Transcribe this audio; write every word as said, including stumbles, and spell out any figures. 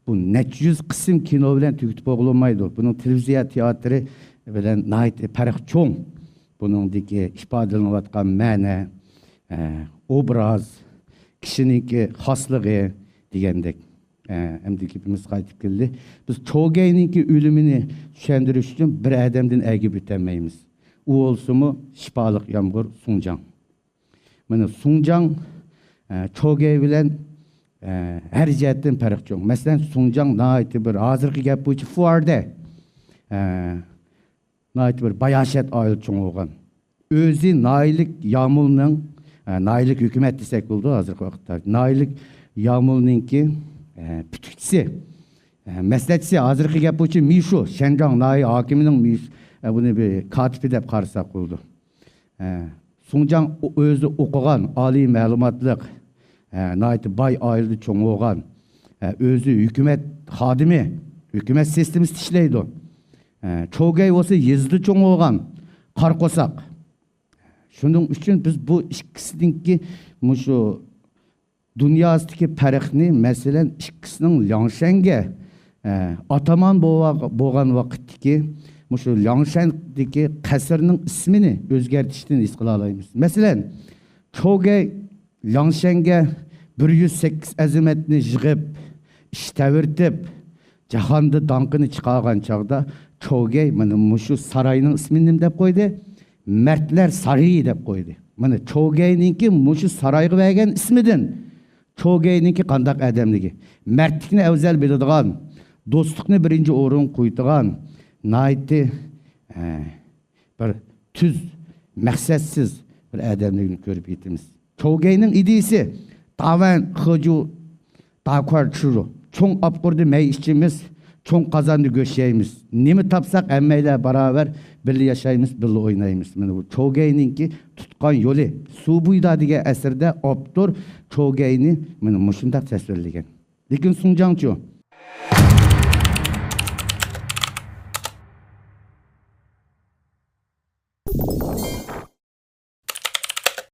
بۇ نەچچە يۈز قىسىم كىنو بىلەن تۈگىتىپ بولغىلىمايدۇ. بۇنىڭ تېلېۋىزىيە تىياتىرى بىلەن ناھايىتى پەرق چوڭ. بۇنىڭدىكى ئىپادىلىنىۋاتقان مەنە، ئە، ئوبراز، كىشىنىڭكى خاسلىقى دېگەندەك. ئە، ئەمدى گېپىمىز قايتىپ كەلدى. بىز چوگەينىڭكى ئۆلۈمىنى چۈشەندۈرۈش ئۈچۈن بىر ئادەمدىن ئەگىپ ئۆتەلمەيمىز. ئۇ بولسىمۇ شىپالىق يامغۇر سۇڭجاڭ. مانا سۇڭجاڭ، ئە، چوگەي بىلەن، ئە، ھەر جەھەتتىن پەرق چوڭ. مەسىلەن، سۇڭجاڭ ناھايىتى بىر، ھازىرقى گەپ بويىچە فۇئەردە، ئە، ناھايىتى بىر باياشات ئائىلىدە چوڭ بولغان. ئۆزى ناھىيىلىك يامۇلنىڭ، ئە، ناھىيىلىك ھۆكۈمەت دېسەك بولىدۇ ھازىرقى ۋاقىتتا. ناھىيىلىك يامۇلنىڭكى، ئە، پۈتۈكچىسى، ئە، مەسلىھەتچىسى، ھازىرقى گەپ بويىچە مىشۇ، شەنجاڭ ناھىيە ھاكىمىنىڭ مىش-، ئە، بۇنى بىر كاتىپى دەپ قارىساق بولىدۇ. ئە، سۇڭجاڭ ئۆ-، ئۆزى ئوقۇغان، ئالىي مەلۇماتلىق، ئە، ناھايىتى باي ئائىلىدە چوڭ بولغان، ئە، ئۆزى ھۆكۈمەت خادىمى، ھۆكۈمەت سىستېمىسىدا ئىشلەيدۇ. ئە، چوگەي بولسا يېزىدا چوڭ بولغان، قارا قورساق. شۇنىڭ ئۈچۈن بىز بۇ ئىككىسىنىڭكى مۇشۇ دۇنياسىدىكى پەرقنى، مەسىلەن، ئىككىسىنىڭ لياڭشەنگە، ئە، ئاتامان بولغان ۋاقىتتىكى مۇشۇ لياڭشەندىكى قەسىرنىڭ ئىسمىنى ئۆزگەرتىشتىن ھېس قىلالايمىز. مەسىلەن، چوگەي لياڭشەنگە بىر يۈز سەككىز ئەزىمەتنى يىغىپ، ئىش تەۋرىتىپ، جاھاندا داڭقىنى چىقارغان چاغدا چوگەي مانا مۇشۇ ساراينىڭ ئىسمىنى نېمە دەپ قويدى؟ مەردلەر سارىيى دەپ قويدى. مانا چوگەينىڭكى مۇشۇ سارايغا بەرگەن ئىسمىدىن چوگەينىڭكى قانداق ئادەملىكى، مەردلىكنى ئەۋزەل بىلىدىغان، دوستلۇقنى بىرىنچى ئورۇنغا قويىدىغان، ناھايىتى، ئە، بىر تۈز، مەقسەتسىز بىر ئادەملىكنى كۆرۈپ يېتىمىز. چوگەينىڭ ئىدىيىسى، تاۋەن خېجۇ، داكۇەر چۈرۇ. چوڭ ئاپقۇردا مەي ئىچىمىز، چوڭ قازاندا گۆش يەيمىز. نېمە تاپساق ھەممەيلەن باراۋەر، بىللە ياشايمىز، بىللە ئوينايمىز. مانا بۇ چوگەينىڭكى تۇتقان يولى. سۇ بويىدا دېگەن ئەسىرىدە ئاپتور چوگەينى مانا مۇشۇنداق تەسۋىرلىگەن. لېكىن سۇڭجاڭچۇ؟